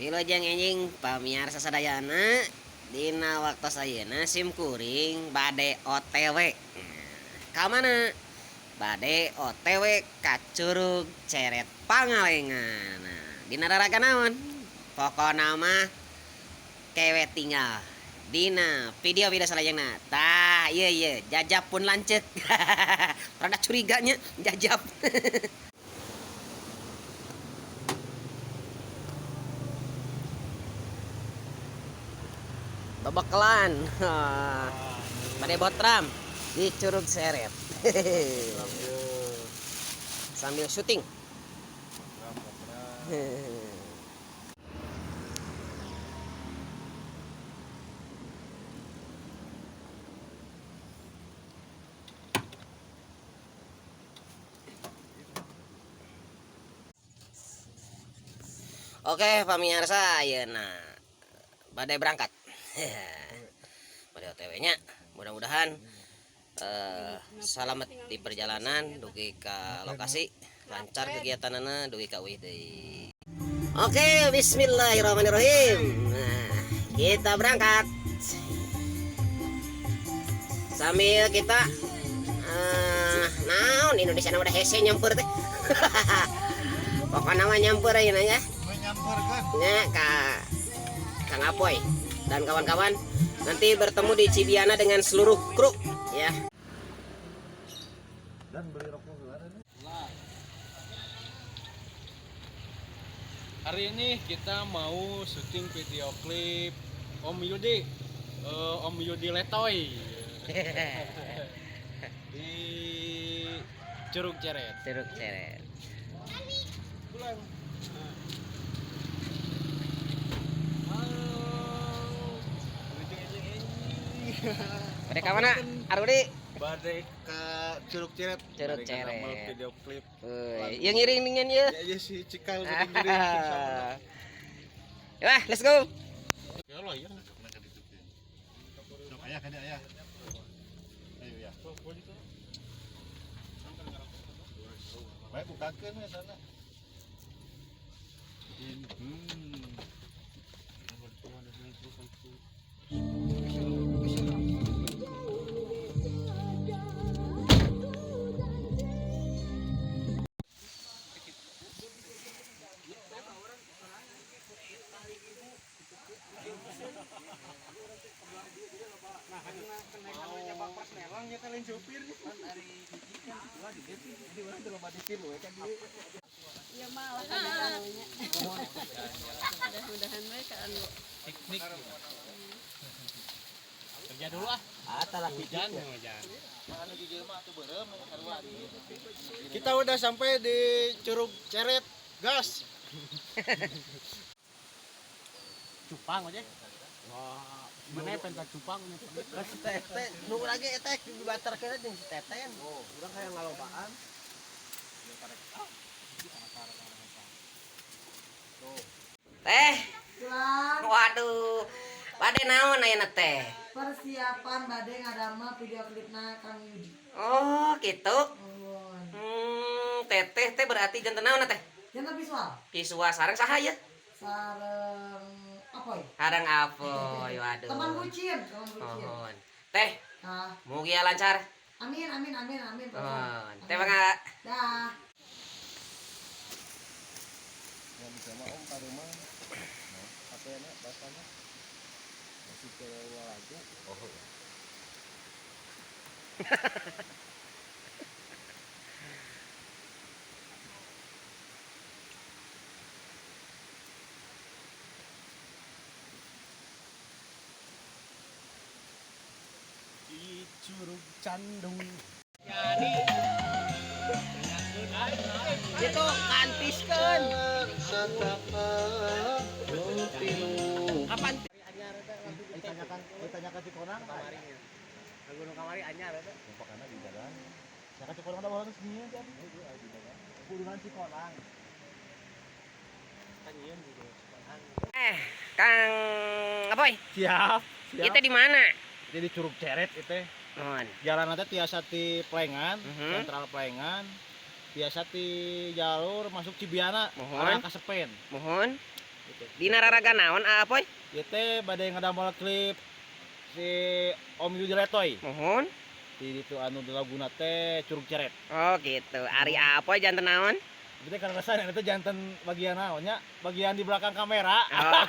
Wilujeng enjing pamiarsa sadayana, dina waktos ayeuna sim kuring bade OTW. Ka mana? Bade OTW ka Curug Ceret Pangalengan. Nah, dina raraga naon? Pokona mah kewe tinggal dina video-video salajengna. Tah, ieu ieu jajap pun lanceuk. Rada curiganya jajap. Babekelan. Bade botram di Curug Seret. Sambil syuting. Oke, pamirsa, ayeuna bade berangkat. Bade OTW nya, mudah-mudahan selamat di perjalanan dugi ka lokasi, lancar kegiatanana dugi ka uih deui. Oke, bismillahirrahmanirrahim. Nah, kita berangkat. Sambil kita naon Indonesia na udah hese nyampur teh. Pokoknya mah nyampur ayeuna nya. Menyampurkan. Nya ka Kang Apoy dan kawan-kawan nanti bertemu di Cibiana dengan seluruh kru ya. Dan beli rokok gimana nih? Hari ini kita mau syuting video klip Om Yudi, Om Yudi Letoy di Curug Ceret. Curug Ceret. Pulang. Halo. Bade ka mana? Arudi. Bade ke Curug Ceret. Curug Bade Ceret. ngambil video klip. Woi, yang ngiring dengan ye. Ya, ya si Cikal ngiring. Wah, let's go. Ya Allah ya. Sok ayah kan ayah. Ayo ya. Baik bukakeun we sana. Iya malah ada anunya. Mudah-mudahan we ka anu. Piknik. Kerja dulu ah. Hujan, hujan. Kita udah sampai di Curug Ceret, gas. Cupang aja. Wah, mana pentas cupang nih? Si Tete, nu lagi eta dibatarkeun jeung si Teten. Oh, urang hayang ngalobaan. Teh, Pulang. Waduh. Bade naon ayeuna teh? Persiapan bade ngadamel video klipna Kang Yudi. Oh, gitu. Nuhun. Teteh teh berarti janten naon teh? Janten visual. Visual sareng saha ya? Sareng Apoy. Sareng Apoy, waduh. Teman bucin, teman bucin. Mohon. Teh, Nah, mugi lancar. Amin amin amin amin. Mohon. Teh mangga. Dah. Ya bisa mah om ka rumah. Nah, HP-na bapakna. Masih ke lagu. Oh. Di Curug Candung. Itu kantiskeun. Kapan? Ditanyakan, ditanyakan si Konang. Ke Gunung Kamari anyar eta. Pakana di jalan. Siapa si Konang ada harus nyieun jadi. Gunungan si Konang. Kang Apoy, Siap, siap. kita di mana? Jadi Curug Ceret itu. Mohon. Jalan nanti tiasa ti Plengan, sentral Plengan. Biasa ti jalur masuk Cibiana, Mohon. arah Kasepen. Mohon. Gitu. Dina raraga naon, Aa Apoy? Ieu teh bade ngadamel klip si Om Yudi Letoy. Muhun. Di ditu anu laguna teh Curug Ceret. Oh gitu. Ari Aa Apoy janten naon? Itu teh karena rasanya itu janten bagian naonnya, bagian di belakang kamera. Oh.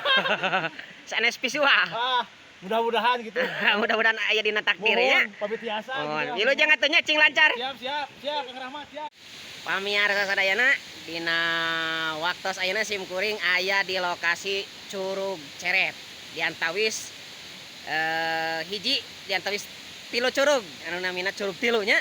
Sanes visual. Ah, mudah-mudahan gitu. Mudah-mudahan aya dina takdir ya. Muhun, pamit tiasa Muhun. gitu ya. Wilujeng atuh nya, cing lancar. Siap, siap, siap Kang Rahmat, siap. Pamiarsa sadayana, dina waktos ayeuna sim kuring aya di lokasi Curug Ceret di antawis hiji di antawis tilu curug anu namina Curug Tilu nya,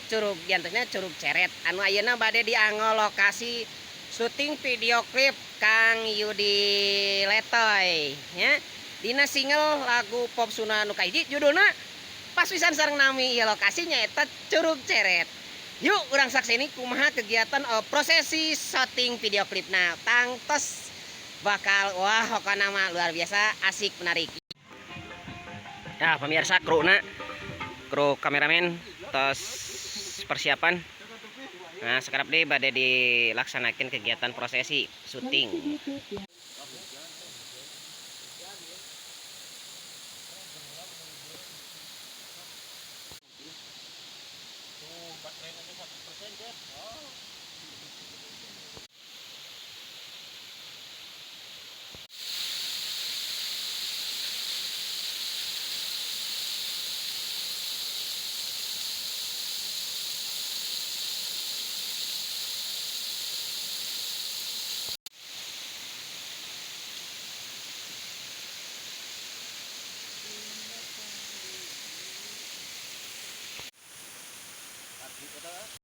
curug di antawisna Curug Ceret anu ayeuna bade dianggo lokasi syuting video klip Kang Yudi Letoy nya, dina single lagu pop Sunda nu kahiji judulna pas pisan sareng nami ieu lokasinya eta Curug Ceret. Yuk, urang sakseni kumaha kegiatan prosesi syuting video klipna. Tangtos bakal wah, pokokna mah luar biasa asik, menarik. Ya, pemirsa, kru na kru kameramen tos persiapan. Nah, sekarang deh bade dilaksanakan kegiatan prosesi syuting.